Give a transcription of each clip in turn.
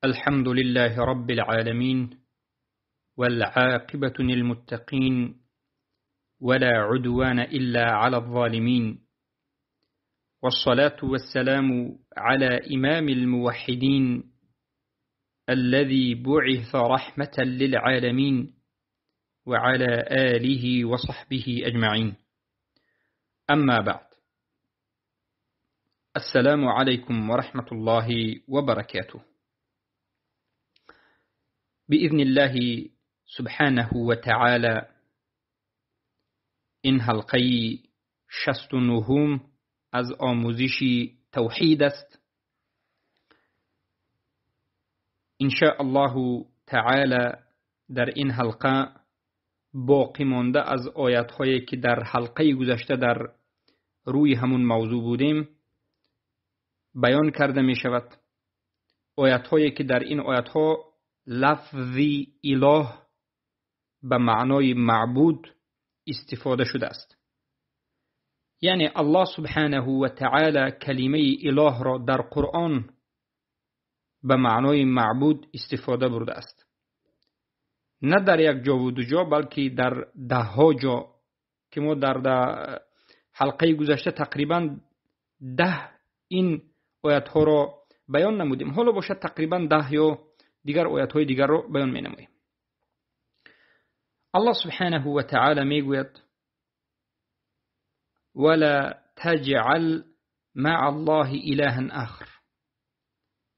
الحمد لله رب العالمين والعاقبة للمتقين ولا عدوان إلا على الظالمين والصلاة والسلام على إمام الموحدين الذي بعث رحمة للعالمين وعلى آله وصحبه أجمعين. أما بعد، السلام عليكم ورحمة الله وبركاته. بإذن الله سبحانه وتعالى این حلقه 69 از آموزش توحید است. إن شاء الله تعالی در این حلقه باقی مانده از آیت هایی که در حلقه گذشته در روی همون موضوع بودیم بیان کرده می شود. آیت هایی که در این آیت ها لفظ اله به معنای معبود استفاده شده است. یعنی الله سبحانه و تعالی کلمه اله را در قرآن به معنای معبود استفاده برده است. نه در یک جا و دو جا، بلکه در ده ها جا که ما در حلقه گذشته تقریبا 10 این آیت ها را بیان نمودیم. حالا باشد تقریبا 10 یا دیگر آیت های دیگر را بیان می نماییم. الله سبحانه و تعالی می گوید: ولا تجعل مع الله إلها آخر.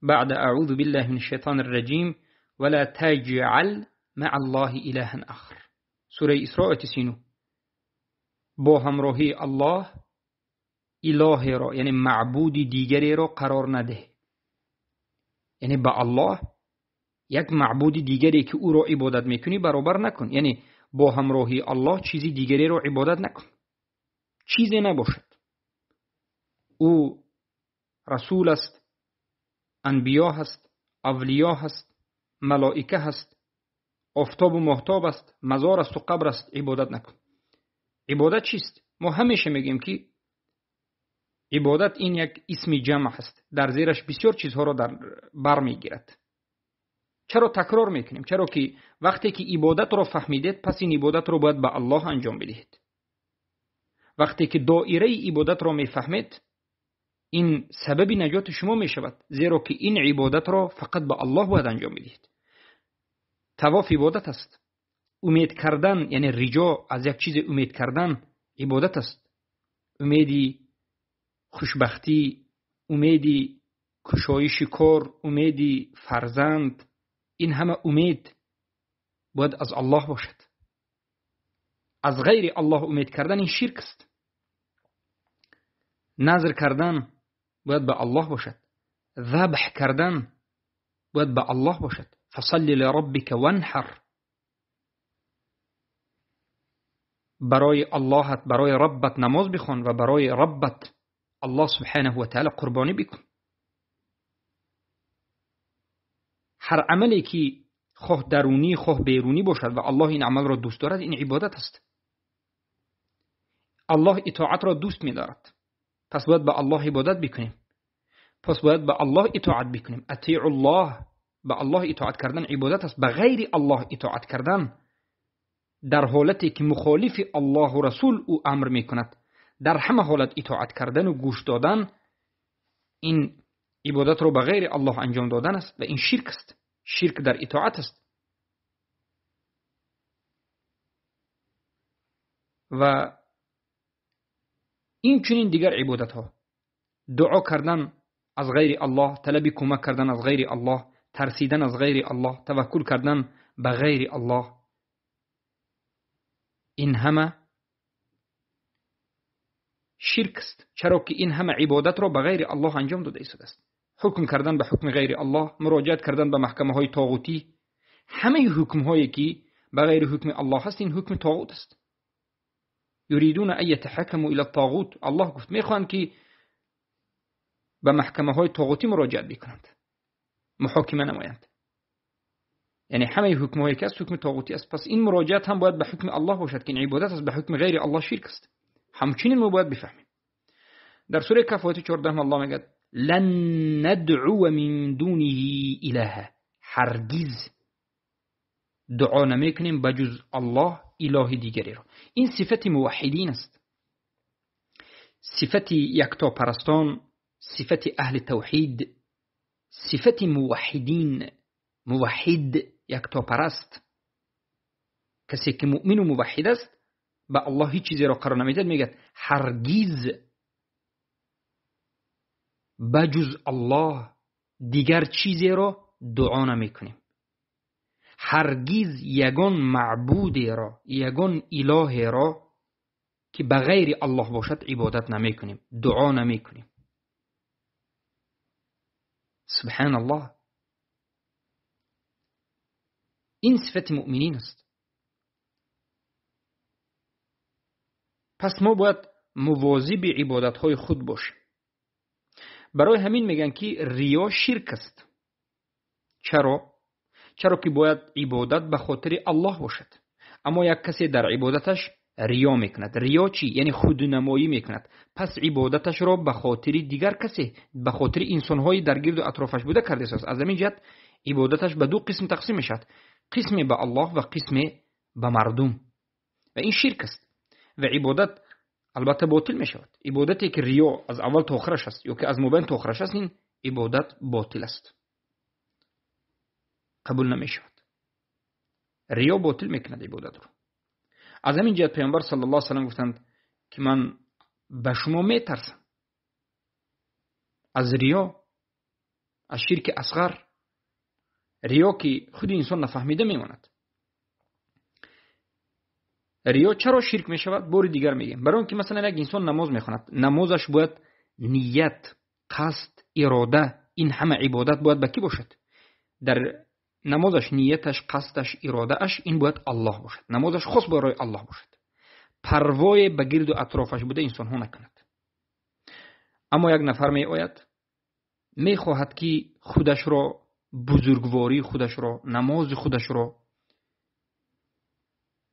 بعد أعوذ بالله من الشيطان الرجيم ولا تجعل مع الله إلها آخر. سورة إسراء 39. با همراهی الله اله را، یعنی معبود دیگری را قرار نده. یعنی با الله یک معبود دیگری که او را عبادت میکنی برابر نکن. یعنی با همراهی الله چیزی دیگری را عبادت نکن، چیزی نباشد. او رسول است، انبیا هست، اولیا هست، ملائکه هست، آفتاب و ماهتاب است، مزار است و قبر است، عبادت نکن. عبادت چیست؟ ما همیشه میگیم که عبادت این یک اسم جمع هست، در زیرش بسیار چیزها را در بر میگیرد. چرا تکرار میکنیم؟ چرا که وقتی که عبادت را فهمیدید، پس این عبادت را باید به الله انجام بدهید. وقتی که دایره عبادت را میفهمید، این سبب نجات شما میشود، زیرا که این عبادت را فقط به الله باید انجام بدهید. طواف عبادت است. امید کردن، یعنی رجا از یک چیز امید کردن عبادت است. امیدی خوشبختی، امیدی کشایش کار، امیدی فرزند، این همه امید باید از الله باشد. از غیر الله امید کردن این شرک است. نظر کردن باید به الله باشد. ذبح کردن باید به الله باشد. فصل لربک وانحر. برای اللهت، برای ربت نماز بخوان و برای ربت الله سبحانه و تعالی قربانی بکن. هر عملی که خواه درونی خواه بیرونی باشد و الله این عمل را دوست دارد، این عبادت است. الله اطاعت را دوست می‌دارد، پس باید به الله عبادت بکنیم، پس باید به الله اطاعت بکنیم. اطیع الله، به الله اطاعت کردن عبادت است. به غیر الله اطاعت کردن در حالتی که مخالف الله و رسول او امر میکند، در همه حالت اطاعت کردن و گوش دادن، این عبادت را به غیر الله انجام دادن است و این شرک است. شرک در اطاعت است. و این چنین دیگر عبادت ها، دعا کردن از غیر الله، طلب کمک کردن از غیر الله، ترسیدن از غیر الله، توکل کردن به غیر الله، این همه شرک است. چرا که این همه عبادت را به غیر الله انجام داده است. حکم کردن به حکم غیر الله، مراجعت کردن به محکمه های طاغوتی، همه حکم هایی که به غیر حکم الله هست، این حکم طاغوت است. یریدون ان یتحکموا الی الطاغوت. الله گفت میخوان که به محکمه های طاغوتی مراجعت بکنند، محاکمه نمایند. یعنی همه حکم هایی که است حکم طاغوتی است. پس این مراجعت هم باید به حکم الله باشد که این عبادت است، به حکم غیر الله شرک است. همچنین ما باید بفهمیم. در سوره کهف آیه 14 الله میگه: لن ندعو من دونه إلها. هرگز دعا نمیکنیم بجز الله اله دیگری را. این صفت موحدین است، صفت یکتاپرستان، صفت اهل توحید، صفت موحدین. موحد یکتاپرست، کسی که مؤمن و موحد است به الله هیچ چیزی را قرار نمیدهد، میگه هرگز بجز الله دیگر چیزی را دعا نمیکنیم، هرگز یگان معبودی را، یگان الهی را که بغیر الله باشد عبادت نمیکنیم، دعا نمیکنیم. سبحان الله. این صفت مؤمنین است. پس ما باید مواظب عبادت‌های خود باشیم. برای همین میگن که ریا شرک است. چرا؟ چرا که باید عبادت به خاطر الله باشد. اما یک کسی در عبادتش ریا میکند. ریا چی؟ یعنی خودنمایی میکند. پس عبادتش را به خاطر دیگر کسی، به خاطر انسان‌های در گرد و اطرافش بوده کرده است. از همین جهت عبادتش به دو قسم تقسیم میشود، قسم به الله و قسم به مردم، و این شرک است و عبادت البته باطل میشود. عبادتی که ریا از اول تا آخرش است یا که از مابین تا آخرش است، این عبادت باطل است، قبول نمیشود. ریا باطل میکند عبادت رو. از همین جهت پیامبر صلی الله علیه و سلم گفتند که من به شما میترسم از ریا، از شرک اصغر، ریا که خود انسان نفهمیده میماند. ریا چرا شرک میشود؟ بار دیگر میگیم. برای اینکه مثلا یک انسان نماز میخواند، نمازش باید نیت، قصد، اراده، این همه عبادت باید به کی باشد؟ در نمازش نیتش، قصدش، ارادهش این باید الله باشد. نمازش خاص برای الله باشد، پروای به گرد و اطرافش بوده انسان ها نکند. اما یک نفر می آید می خواهد که خودش را، بزرگواری خودش را، نماز خودش را،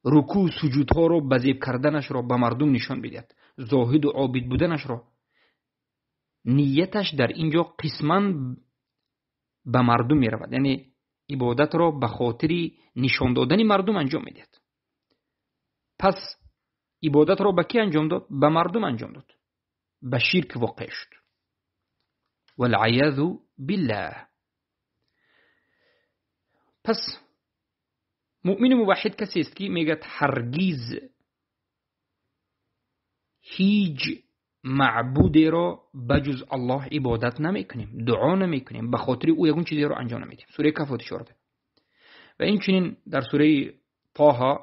رکوع سجودها را، بزیب کردنش را به مردم نشان بدهد، زاهد و عابد بودنش را. نیتش در اینجا قسما به مردم می رود، یعنی عبادت را به خاطر نشان دادن مردم انجام میدهد. پس عبادت را به کی انجام داد؟ به مردم انجام داد، به شرک واقع شد. والعیاذ بالله. پس مؤمن موحد کسی است که میگه هرگز هیچ معبودی را بجز الله عبادت نمیکنیم، دعا نمیکنیم، به خاطر او یگون چیزی را انجام نمیدیم. سوره کهف 14. و این چنین در سوره طه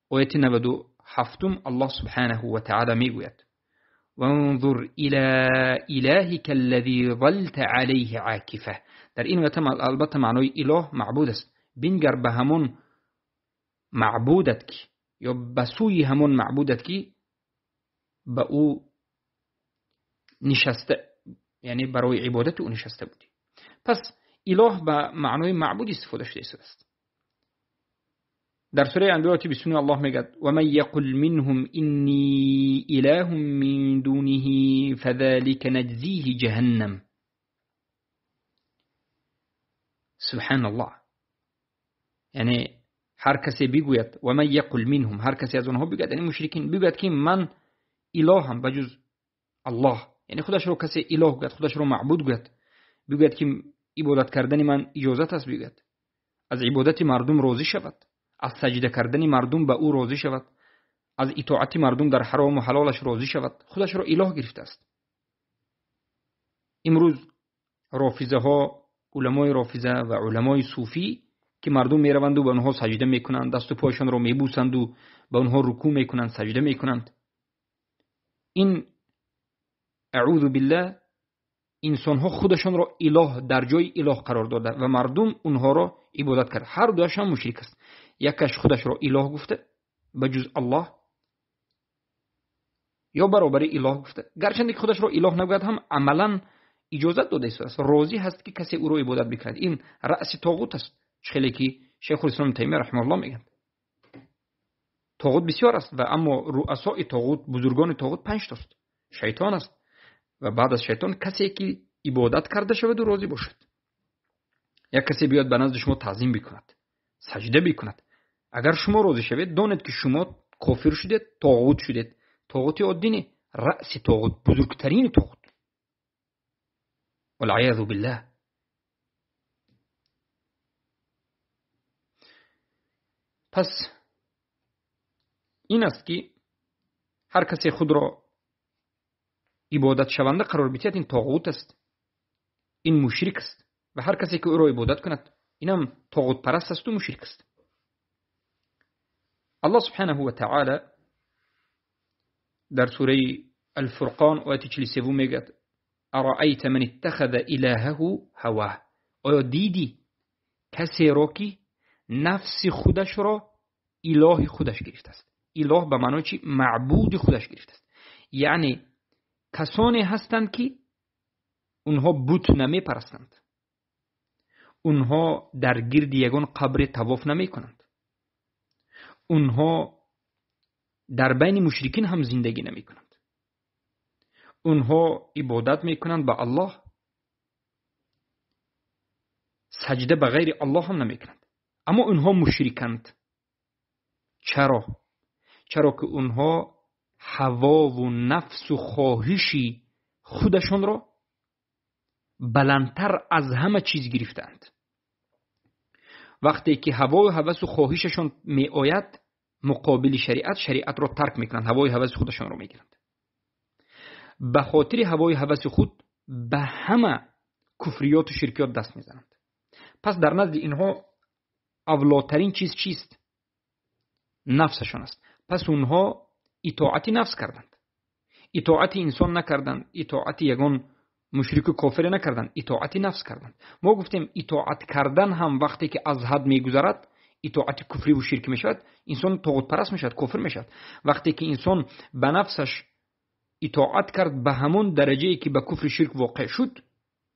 آیت 97 الله سبحانه و تعالی میگوید وانظر الى الهك الذي ظلت عليه عاكفه. در این آیت البته معنای اله معبود است. بنگر به همون معبودت که، یا به سوی همون معبودت که به او نشسته، یعنی برای عبادت او نشسته بودی. پس اله به معنای معبود استفاده شده است. در سوره انبیاء 29 الله میگه و من یقل منهم انی اله من دونه فذلك نجزیه جهنم. سبحان الله. یعنی هر کسی بگوید و من یقل منهم، هر کسی از اونها بگوید، یعنی مشرکین بگوید که من الهم بجز الله، یعنی خودش رو کسی اله گوید، خودش رو معبود گوید، بگوید که عبادت کردن من اجازت است، بگوید از عبادت مردم راضی شود، از سجده کردن مردم به او راضی شود، از اطاعت مردم در حرام و حلالش راضی شود، خودش رو اله گرفته است. امروز رافضه ها، علمای رافضه و علمای صوفی که مردم میروند و به آنها سجده میکنند، دست و پایشان رو میبوسند و به آنها رکوع میکنند، سجده میکنند، این اعوذ بالله انسان ها خودشان را اله در جای اله قرار داده و مردم اونها را عبادت کرد. هر دویش هم مشرک است. یکش خودش را اله گفته بجز الله یا برابر اله گفته، گرچند که خودش را اله نگوید هم عملا اجازت داده است، راضی هست که کسی او را عبادت بکند. این رأس طاغوت است، خیلی که شیخ الاسلام تیمیه رحمه الله میگن طاغوت بسیار است و اما رؤسای طاغوت، بزرگان طاغوت 5 تاست. شیطان است، و بعد از شیطان کسی که عبادت کرده شود و راضی باشد. یک کسی بیاد به نزد شما تعظیم بکند، سجده بکند، اگر شما راضی شوید دانید که شما کافر شدید، طاغوت شدید. طاغوت عادی نه، رأس طاغوت، بزرگترین طاغوت، والعیاذ بالله. پس این است که هر کسی خود را عبادت شونده قرار بدهد این طاغوت است، این مشرک است، و هر کسی که او را عبادت کند اینم طاغوت پرست است و مشرک است. الله سبحانه و تعالی در سوره الفرقان آیه 43 میگه ارأیت من اتخذ الهه هواه. آیا دیدی کسی را که نفس خودش را اله خودش گرفته است؟ اله به معنای چی؟ معبود خودش گرفته است. یعنی کسانی هستند که اونها بت نمی پرستند، اونها در گرد یگان قبر طواف نمی کنند، اونها در بین مشرکین هم زندگی نمی کنند، اونها عبادت می کنند به الله، سجده به غیر الله هم نمی کنند، اما اونها مشرکند. چرا؟ چرا که اونها هوا و نفس و خواهشی خودشان را بلندتر از همه چیز گرفتند. وقتی که هوا و هوس و خواهششان می آید مقابل شریعت، شریعت را ترک میکنند، هوای هوس خودشان را میگیرند. به خاطر هوای هوس خود به همه کفریات و شرکیات دست میزنند. پس در نزد اینها اولاترین چیز چیست؟ نفسشان است. پس اونها اطاعت نفس کردند، اطاعت انسان نکردند، اطاعت یگان مشرک و کافر نکردند، اطاعت نفس کردند. ما گفتیم اطاعت کردن هم وقتی که از حد میگذرد اطاعت کفری و شرک میشود، انسان طاغوت پرست میشود، کافر میشود. وقتی که انسان به نفسش اطاعت کرد به همون درجه که به کفر شرک واقع شد،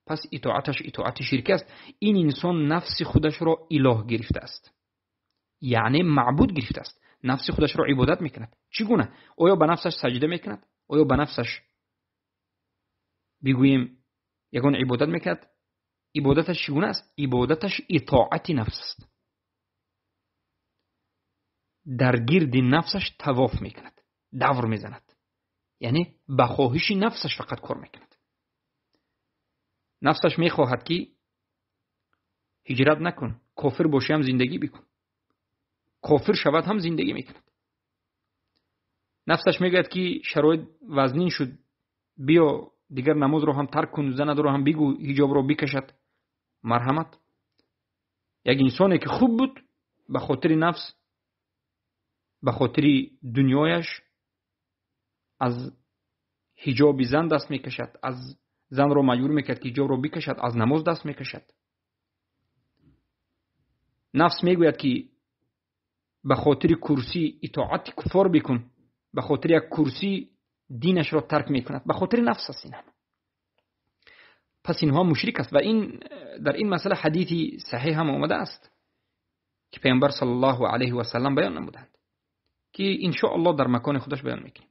پس اطاعتش اطاعت شرک است. این انسان نفس خودش را اله گرفته است، یعنی معبود گرفته است، نفس خودش را عبادت میکند. چگونه؟ آیا به نفسش سجده میکند؟ آیا به نفسش بگوییم یگان عبادت میکند؟ عبادتش چگونه است؟ عبادتش اطاعت نفس است. در گرد نفسش طواف میکند، دور میزند، یعنی به خواهش نفسش فقط کار میکند. نفسش میخواهد که هجرت نکن، کافر باشی هم زندگی بکن، کافر شود هم زندگی میکند. نفسش میگوید که شرایط وزنین شد، بیا دیگر نماز رو هم ترک کن، زند رو هم بگو، حجاب رو بکشد. مرحمت. یک انسانی که خوب بود به خاطر نفس، به خاطر دنیایش از حجاب زن دست میکشد، از زن رو مجبور میکرد که حجاب رو بکشد، از نماز دست میکشد. نفس میگوید که به خاطر کرسی اطاعت کفار بکن، به خاطر یک کرسی دینش را ترک میکند، به خاطر نفس است این هم. پس اینها مشرک است. و این در این مسئله حدیثی صحیح هم آمده است که پیامبر صلی الله علیه و سلم بیان نمودند که ان شاء الله در مکان خودش بیان میکنیم.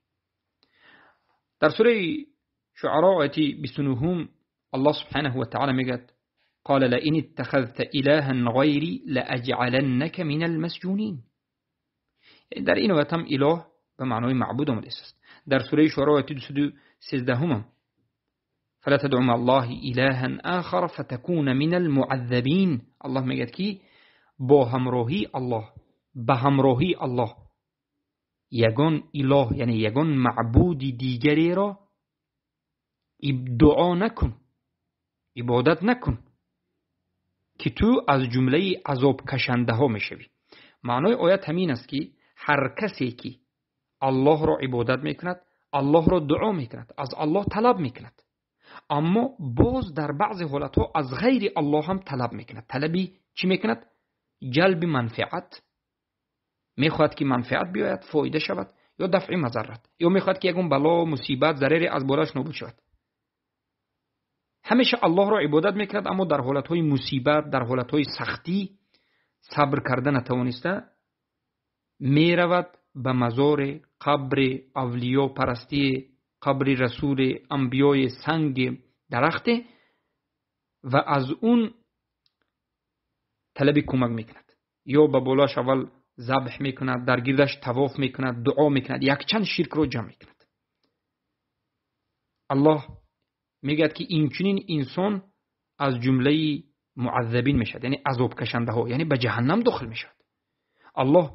در سوره شعراء آیه 29 الله سبحانه و تعالی میگه قال لئن اتخذت إلها غیری لأجعلنک من المسجونین. در این آیه هم اله به معنای معبود آمده است. در سوره شعراء آیه 213 هم فلا تدع مع الله إلها آخر فتكون من المعذبین. الله میگه که با همراهی الله، به همراهی الله یگان اله یعنی یگان معبود دیگری را دعا نکن، عبادت نکن که تو از جمله عذاب کشنده ها میشوی. معنای آیت همین است که هر کسی که الله را عبادت میکند، الله را دعا میکند، از الله طلب میکند، اما باز در بعض حالتها از غیر الله هم طلب میکند. طلبی چی میکند؟ جلب منفعت، میخواهد که منفعت بیاید، فایده شود، یا دفع مضرت، یا میخواهد که یکون بلا، مصیبت، ضرر از بالاش نابود شود. همیشه الله را عبادت میکند، اما در حالتهای مصیبت، در حالتهای سختی صبر کرده نتوانسته، میرود به مزار قبر اولیا پرستی، қабри расул, анбиёи, санг, дарахте ва аз он талаби кӯмак мекунад, ё ба болоаш аввал забҳ мекунад, дар гирдаш тавоф мекунад, дуо мекунад, якчанд ширкро ҷамъ мекунад. Аллоҳ мегӯяд ки инчунин инсон аз ҷумлаи муаззабин мешавад, яъне азобкашандаҳо, яъне ба ҷаҳаннам дохил мешавад. Аллоҳ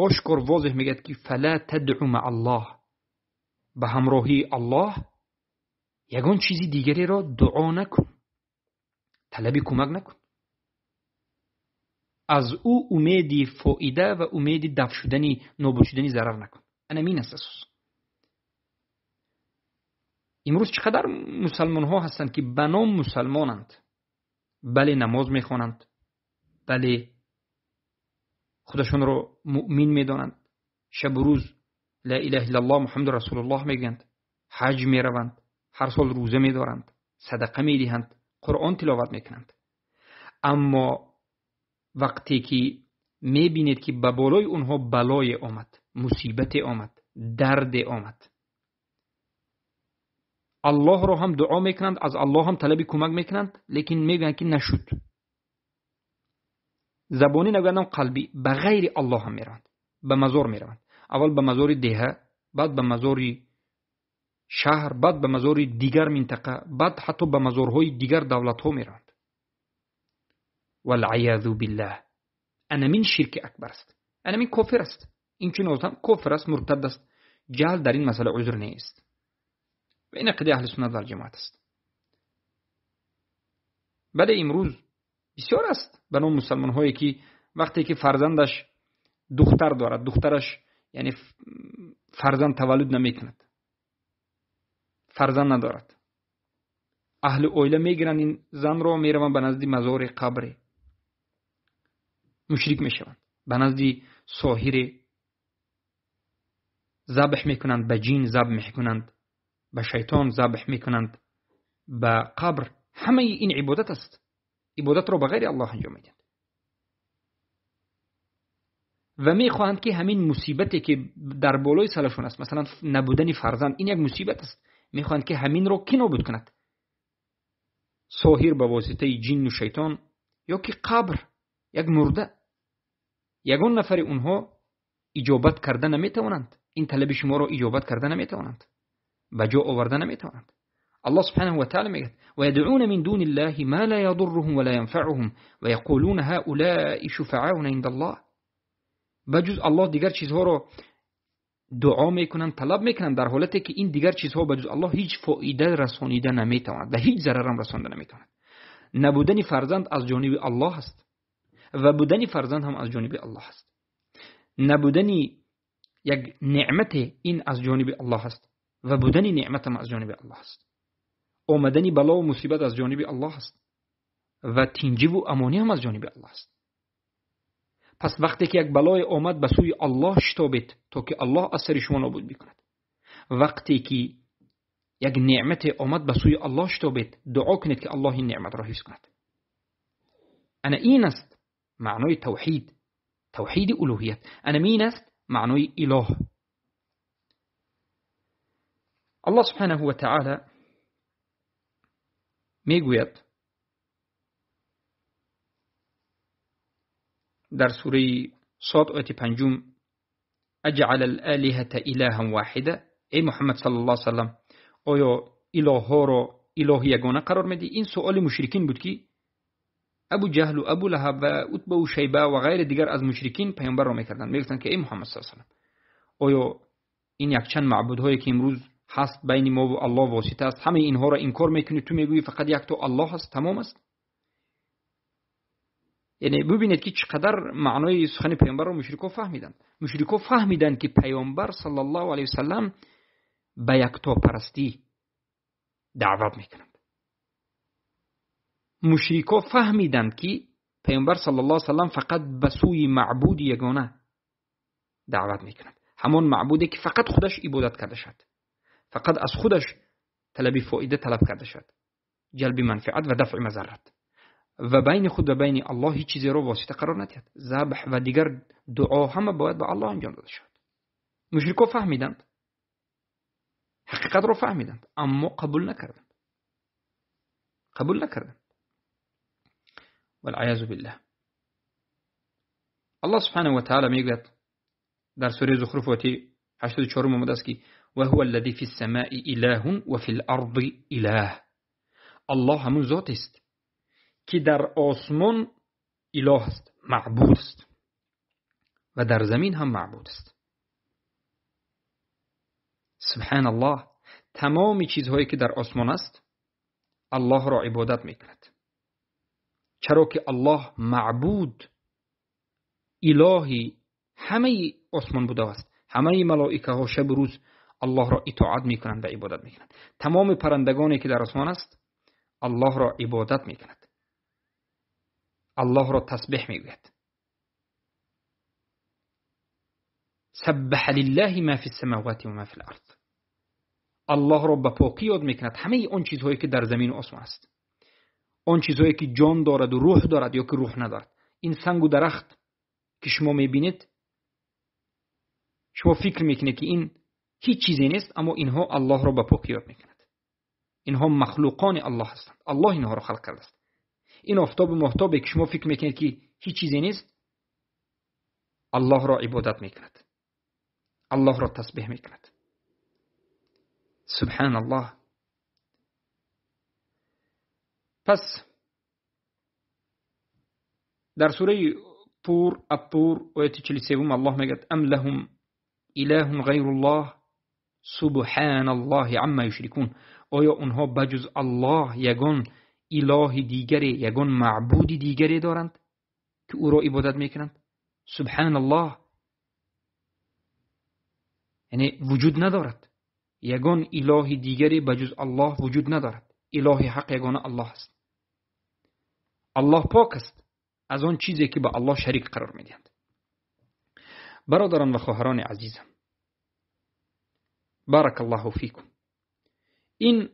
ошкор возеҳ мегӯяд ки фала тадъу маъ Аллоҳ, ба ҳамроҳии Аллоҳ ягон чизи дигареро дуо накун, талаби кӯмак накун, аз ӯ умеди фоида ва умеди дафъ шудани, нобуд шудани зарар накун. Ана мин аст асос. Имрӯз чӣ қадар мусалмонҳо ҳастанд ки ба ном мусалмонанд, бале намоз мехонанд, бале худашонро муъмин медонанд, шабу рӯз ла илаҳа иллаллоҳ муҳаммаду расулуллоҳ мегӯянд, ҳаҷ мераванд, ҳар сол рӯза медоранд, садақа медиҳанд, қуръон тиловат мекунанд. Аммо вақте ки мебинед ки ба болои онҳо балое омад, мусибате омад, дарде омад, Аллоҳро ҳам дуо мекунанд, аз Аллоҳ ҳам талаби кӯмак мекунанд, лекин мегӯянд ки нашуд. Забонӣ нагӯянд, қалбӣ, ба ғайри Аллоҳ ҳам мераванд, ба мазор мераванд. Аввал ба мазори деҳа, баъд ба мазори шаҳр, баъд ба мазори дигар минтақа, баъд ҳатто ба мазорҳои дигар давлатҳо мераванд. Валъиязу биллаҳ. Ана мин ширки акбар аст, ана мин кофир аст. Инчунин одам кофир аст, муртад аст. Ҷаҳл дар ин масъала узр нест. Ва ин ақидаи аҳли суннат вал ҷамоат аст. Бале, имрӯз бисёр аст ба ном мусалмонҳое ки вақте ки фарзандаш духтар дорад, духтараш яъне фарзанд таваллуд намекунад, фарзанд надорад, аҳли оила мегиранд ин занро, мераванд ба назди мазори қабре, мушрик мешаванд, ба назди соҳире забҳ мекунанд, ба ҷин забҳ мекунанд, ба шайтон забҳ мекунанд, ба қабр. Ҳамаи ин ибодат аст. Ибодатро ба ғайри Аллоҳ анҷом медиҳанд ва мехоҳанд ки ҳамин мусибате ки дар болои сарашон аст, масалан набудани фарзанд, ин як мусибат аст, мехоҳанд ки ҳаминро кӣ нобуд кунад? Соҳир ба воситаи ҷинну шайтон ё ки қабр, як мурда. Ягон нафари онҳо иҷобат карда наметавонанд, ин талаби шуморо иҷобат карда наметавонанд, ба ҷо оварда наметавонанд. Аллоҳ субҳанаҳу ва таъала мегӯяд: ва ядъуна мин дуни ллаҳи ма ла ядурруҳум ва ла янфаъуҳум ва яқулуна ҳаулаи шуфаъауна индаллоҳ. Ба ҷуз Аллоҳ дигар чизҳоро дуо мекунанд, талаб мекунанд, дар ҳолате ки ин дигар чизҳо ба ҷуз Аллоҳ ҳеҷ фоида расонида наметавонад ва ҳеҷ зарарам расонида наметавонад. Набудани фарзанд аз ҷониби Аллоҳ аст ва будани фарзанд ҳам аз ҷониби Аллоҳ аст. Набудани як неъмате ин аз ҷониби Аллоҳ аст ва будани неъмат ҳам аз ҷониби Аллоҳ аст. Омадани бало ва мусибат аз ҷониби Аллоҳ аст ва тинҷиву амонӣ ҳам аз ҷониби Аллоҳ аст. Пас вақте ки як балое омад, ба сӯи Аллоҳ шитобед то ки Аллоҳ аз сари шумо нобуд бикунад. Вақте ки як неъмате омад, ба сӯи Аллоҳ шитобед, дуо кунед ки Аллоҳ ин неъматро ҳифз кунад. Ана ин аст маънои тавҳид, тавҳиди улуҳият. Ана ин аст маънои илоҳ. Аллоҳ субҳанаҳу ва таъала мегӯяд дар сураи Сод ояти панҷум: аҷъала ал-олиҳата илоҳан воҳида. Эй Муҳаммад саллаллоҳу алайҳи васаллам, оё илоҳҳоро илоҳи ягона қарор медиҳӣ? Ин суоли мушрикин буд ки Абу Ҷаҳлу, Абу Лаҳаб ва Утба ва Шайба ва ғайри дигар аз мушрикин паёмбарро мекарданд. Мегуфтанд ки эй Муҳаммад саллаллоҳу алайҳи васаллам, оё ин якчанд маъбудҳое ки имрӯз ҳаст байни мо ва Аллоҳ восита аст, ҳамаи инҳоро инкор мекунӣ, ту мегӯӣ фақат якто Аллоҳ аст, тамом аст? Яъне бубинед ки чӣ қадар маънои сухани паёмбарро мушрикҳо фаҳмиданд. Мушрикҳо фаҳмиданд ки паёмбар саллаллоҳу алайҳи васаллам ба яктопарастӣ даъват мекунанд. Мушрикҳо фаҳмиданд ки паёмбар саллаллоҳу алайҳи васаллам фақат ба сӯи маъбуди ягона даъват мекунанд, ҳамон маъбуде ки фақат худаш ибодат карда шавад, фақат аз худаш талаби фоида талаб карда шавад, ҷалби манфиат ва дафъи мазаррат, ва байни худ ва байни Аллоҳ ҳеҷ чизеро восита қарор надиҳад. Забҳ ва дигар дуо ҳама бояд ба Аллоҳ анҷом дода шавад. Мушрикҳо фаҳмиданд. ҳақиқатро фаҳмиданд, аммо қабул накарданд. Қабул накарданд. والعیاذ بالله. الله سبحانه وتعالى میگوید در سوره زخرف آیه 84 آمده است که وهو الذي في السماء إله وفي الأرض إله. الله همون ذات است که در آسمان اله است، معبود است، و در زمین هم معبود است. سبحان الله. تمام چیزهایی که در آسمان است الله را عبادت میکند، چرا که الله معبود الهی همه آسمان بوده است. همه ملائکه ها شب و روز الله را اطاعت میکنند و عبادت میکنند. تمام پرندگانی که در آسمان است الله را عبادت میکند، الله را تسبیح میگوید. سبح لله ما فی السماوات و ما فی الارض. الله را به پاکی یاد میکند همه آن چیزهایی که در زمین و آسمان است، آن چیزهایی که جان دارد و روح دارد یا که روح ندارد. این سنگ و درخت که شما میبینید، شما فکر میکنید که این هیچ چیزی نیست، اما اینها الله را به پاکی یاد میکند. اینها مخلوقان الله هستند، الله اینها را خلق کرده است. این آفتاب و ماهتابی که شما فکر میکنید که هیچ چیزی نیست، الله را عبادت میکند، الله را تسبیح میکند. سبحان الله. پس در سوره طور، الطور آیه 43 الله میگه ام لهم اله غیر الله سبحان الله عما یشرکون. آیا اونها بجز الله یگان اله دیگری، یگان معبود دیگری دارند که او را عبادت میکنند؟ سبحان الله، یعنی وجود ندارد. یگان اله دیگری بجز الله وجود ندارد. اله حق یگانه الله است. الله پاک است از آن چیزی که به الله شریک قرار میدهند. برادران و خواهران عزیزم، بارک الله فیکم. این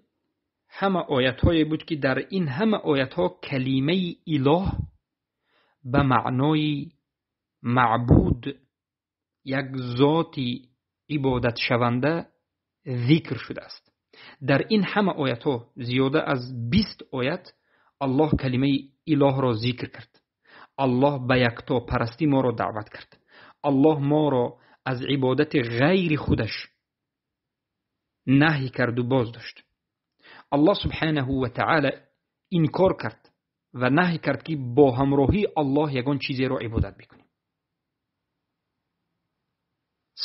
همه آیت های بود که در این همه آیت ها کلمه اله به معنای معبود، یک ذاتی عبادت شونده ذکر شده است. در این همه آیت ها زیاده از 20 آیت الله کلمه اله را ذکر کرد. الله به یکتا پرستی ما را دعوت کرد. الله ما را از عبادت غیر خودش نهی کرد و باز داشت. الله سبحانه و تعالی انکار کرد و نهی کرد که با همراهی الله یگان چیزی را عبادت بکنیم.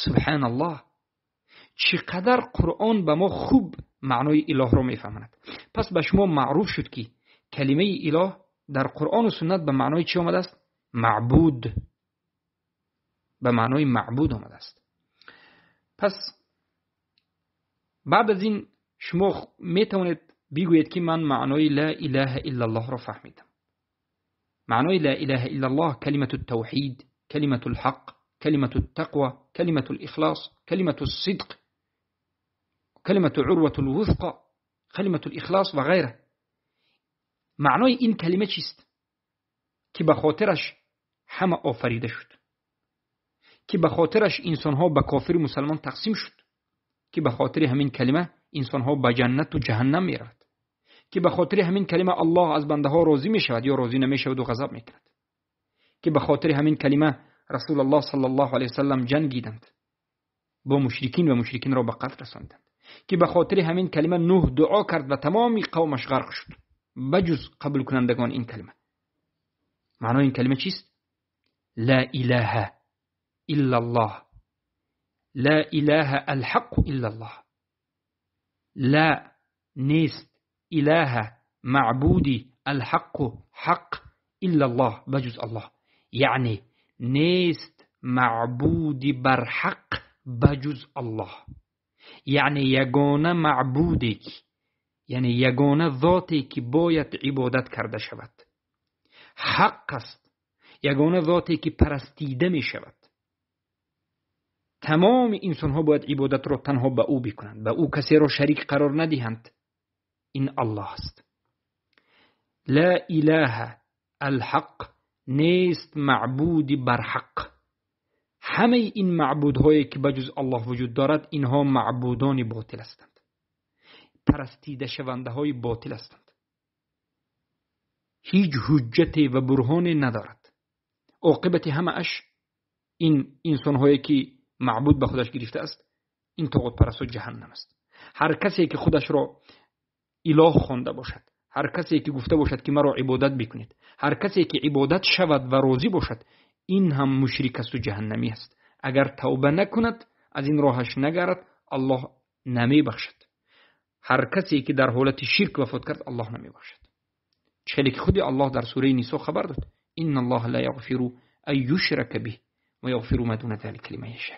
سبحان الله، چقدر قرآن به ما خوب معنای اله را میفهماند. پس به شما معروف شد که کلمه اله در قرآن و سنت به معنای چی آمده است؟ معبود. به معنای معبود آمده است. پس بعد از این شما میتوانید بگویید که من معنای لا اله الا الله را فهمیدم. معنای لا اله الا الله کلمة التوحید، کلمة الحق، کلمة التقوى، کلمة الاخلاص، کلمة الصدق، کلمة عروة الوثقى، کلمة الاخلاص و غیره. معنای این کلمه چیست؟ که به خاطرش همه آفریده شد، که به خاطرش انسانها به کافر و مسلمان تقسیم شد، که به خاطر همین کلمه انسانها به جنت و جهنم می رود، که به خاطر همین کلمه الله از بنده ها راضی می شود یا راضی نمی شود و غضب می کند، که به خاطر همین کلمه رسول الله صلی الله علیه وسلم جنگیدند با مشرکین و مشرکین را به قتل رساندند، که به خاطر همین کلمه نوح دعا کرد و تمام قومش غرق شد بجز قبول کنندگان این کلمه. معنای این کلمه چیست؟ لا اله الا الله، لا اله الحق الا الله. لا نیست، اله معبودی، الحق حق، الا الله بجز الله. یعنی نیست معبودی بر حق بجز الله. یعنی یگانه معبودی، یعنی یگانه ذاتی که باید عبادت کرده شود حق است، یگانه ذاتی که پرستیده می شود. تمام انسان ها باید عبادت را تنها به او بکنند، به او کسی را شریک قرار ندهند. این الله است. لا اله الحق، نیست معبودی بر حق. همه این معبودهایی که بجز الله وجود دارد اینها معبودان باطل هستند. парастидашавандаҳои ботил ҳастанд. Ҳеҷ ҳуҷҷате ва бурҳоне надорад. Оқибати ҳамааш ин инсонҳое ки маъбуд ба худаш гирифтааст, ин тоғутпарастҳо ҷаҳаннам аст. Ҳар касе ки худашро илоҳ хонда бошад, ҳар касе ки гуфта бошад ки маро ибодат бикунед, ҳар касе ки ибодат шавад ва розӣ бошад, ин ҳам мушрик аст ва ҷаҳаннамӣ аст. Агар тавба накунад, аз ин роҳаш нагарад, Аллоҳ намебахшад. Ҳар касе ки дар ҳолати ширк вафот кард, Аллоҳ намебахшад. Хеле ки худи Аллоҳ дар сураи Нисо хабар дод: инна Аллоҳа ла яғфиру ан юшрака биҳ ва яғфиру ма дуна залика лиман яша.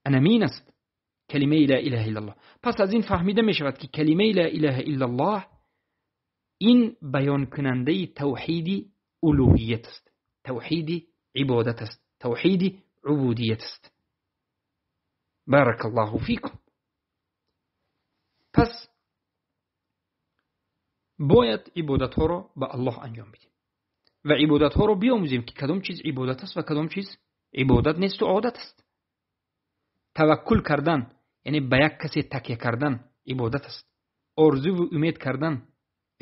Анамин аст калимаи ла илаҳа иллаллоҳ. Пас аз ин фаҳмида мешавад ки калимаи ла илаҳа иллаллоҳ ин баёнкунандаи тавҳиди улуҳият аст, тавҳиди ибодат аст, тавҳиди убудият аст. Баракаллоҳу фикум. Пас бояд ибодатҳоро ба Аллоҳ анҷом бидем ва ибодатҳоро биомӯзем ки кадом чиз ибодат аст ва кадом чиз ибодат нест ва одат аст. Таваккул кардан, яъне ба як касе такя кардан ибодат аст. Орзуву умед кардан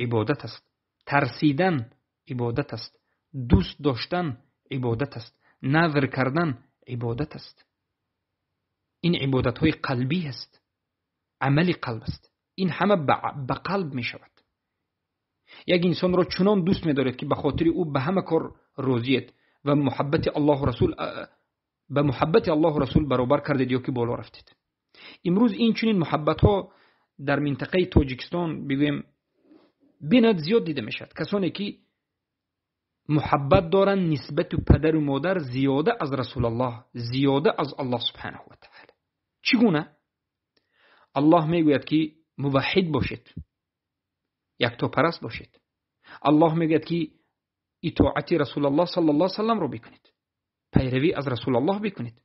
ибодат аст. Тарсидан ибодат аст. Дӯст доштан ибодат аст. Назр кардан ибодат аст. Ин ибодатҳои қалбӣ аст, амали қалб аст. Ин ҳама ба қалб мешавад. Як инсонро чунон дӯст медоред ки ба хотири ӯ ба ҳама кор розиед ва муҳаббати Аллоҳу расул ба муҳаббати Аллоҳу расул баробар кардед ё ки боло рафтед. Имрӯз ин чунин муҳаббатҳо дар минтақаи Тоҷикистон бигӯем бенад зиёд дида мешавад. Касоне ки муҳаббат доранд нисбати падару модар зиёда аз Расулаллоҳ, зиёда аз Аллоҳ субҳанаҳу ва таъола. Чӣ гуна? Аллоҳ мегӯяд ки муваҳҳид бошед, яктопараст бошед. Аллоҳ мегӯяд ки итоати Расулаллоҳ саллаллоҳу алайҳи васалламро бикунед, пайравӣ аз Расулаллоҳ бикунед.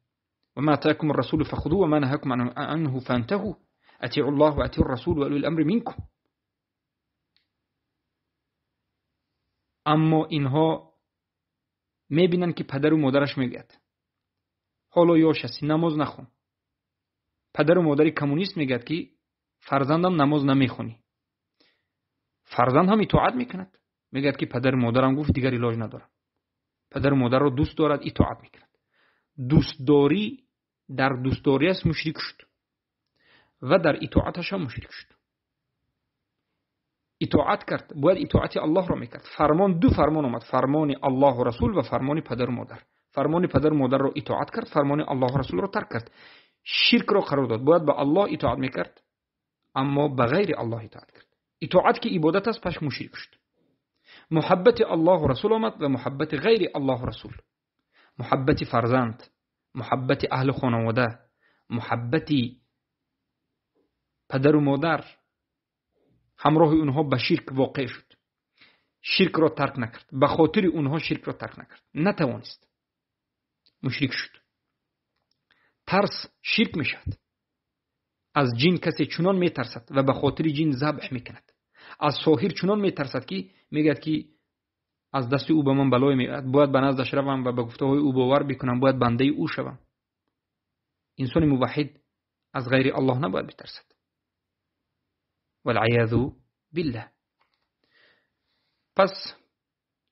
Ва ма атакум ар-расулу фахузуҳу ва ма наҳакум анҳу фантаҳу атиу Аллоҳ ва атиу ар-расул ва улил амри минкум. Аммо инҳо мебинанд ки падару модараш мегӯяд ҳоло ёш ҳастӣ, намоз нахон. Падару модари коммунист мегӯяд ки фарзандам намоз намехонӣ. Фарзанд ҳам итоат мекунад, мегӯяд ки падару модарам гуфт, дигар илоҷ надорам. Падару модарро дӯст дорад, итоат мекунад. Дӯстдорӣ дар дӯстдориаш мушрик шуд ва дар итоаташ ҳам мушрик шуд. Итоат кард, бояд итоати Аллоҳро мекард. Фармон, ду фармон омад: фармони Аллоҳу расул ва фармони падару модар. Фармони падару модарро итоат кард, фармони Аллоҳу расулро тарк кард. Ширкро қарор дод, бояд ба Аллоҳ итоат мекард, аммо ба ғайри Аллоҳ итоат кард. Итоат ки ибодат аст, пас мушрик шуд. Муҳаббати Аллоҳу расул омад ва муҳаббати ғайри Аллоҳу расул, муҳаббати фарзанд, муҳаббати аҳли хонавода, муҳаббати падару модар ҳамроҳи онҳо ба ширк воқеъ шуд. Ширкро тарк накард, ба хотири онҳо ширкро тарк накард, натавонист, мушрик шуд. Тарс ширк мешавад. Аз ҷин касе чунон метарсад ва ба хотири ҷин забҳ мекунад. Аз соҳир чунон метарсад ки мегӯяд ки аз дасти ӯ ба ман балое меояд, бояд ба наздаш равам ва ба гуфтаҳои ӯ бовар бикунам, бояд бандаи ӯ шавам. Инсони муваҳҳид аз ғайри Аллоҳ набояд битарсад. Валъиязу биллаҳ. Пас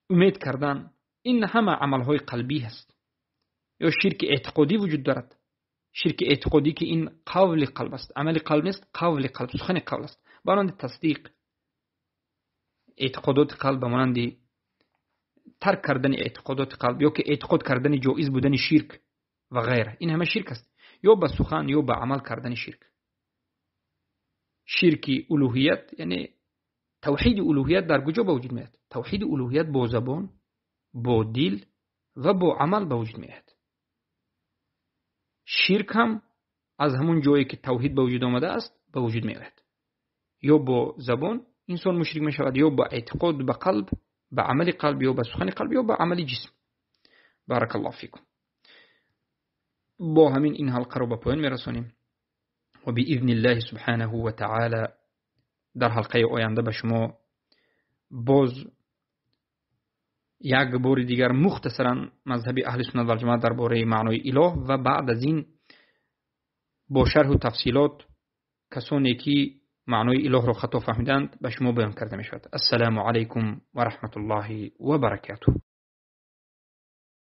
умед кардан ин ҳама амалҳои қалбӣ ҳаст. Ё ширки эътиқодӣ вуҷуд дорад. Ширки эътиқодӣ ки ин қавли қалб аст, амали қалб нест, қавли қалб, сухани қалб аст. Ба монанди тасдиқ, эътиқодоти қалб, ба монанди тарк кардани эътиқодоти қалб ё ки эътиқод кардани ҷоиз будани ширк ва ғайра. Ин ҳама ширк аст, ё ба сухан ё ба амал кардани ширк. Ширки улуҳият, яъне тавҳиди улуҳият дар куҷо ба вуҷуд меояд? Тавҳиди улуҳият бо забон, бо дил ва бо амал ба вуҷуд меояд. Ширк ҳам аз ҳамон ҷое ки тавҳид ба вуҷуд омадааст ба вуҷуд меояд. Ё бо забон инсон мушрик мешавад, ё ба эътиқод ба қалб, ба амали қалб, ё ба сухани қалб, ё ба амали ҷисм. Баракаллоҳу фикум. Бо ҳамин ин ҳалқаро ба поён мерасонем ва биизниллаҳи субҳанаҳу ва таъола дар ҳалқаи оянда ба шумо боз як бори дигар мухтасаран мазҳаби аҳли суннат вал ҷамоат дар бораи маънои илоҳ ва баъд аз ин бо шарҳу тафсилот Касоне ки маънои илоҳро хато фаҳмиданд, ба шумо баён карда мешавад. Ассалому алайкум ва раҳматуллоҳи ва баракатуҳ.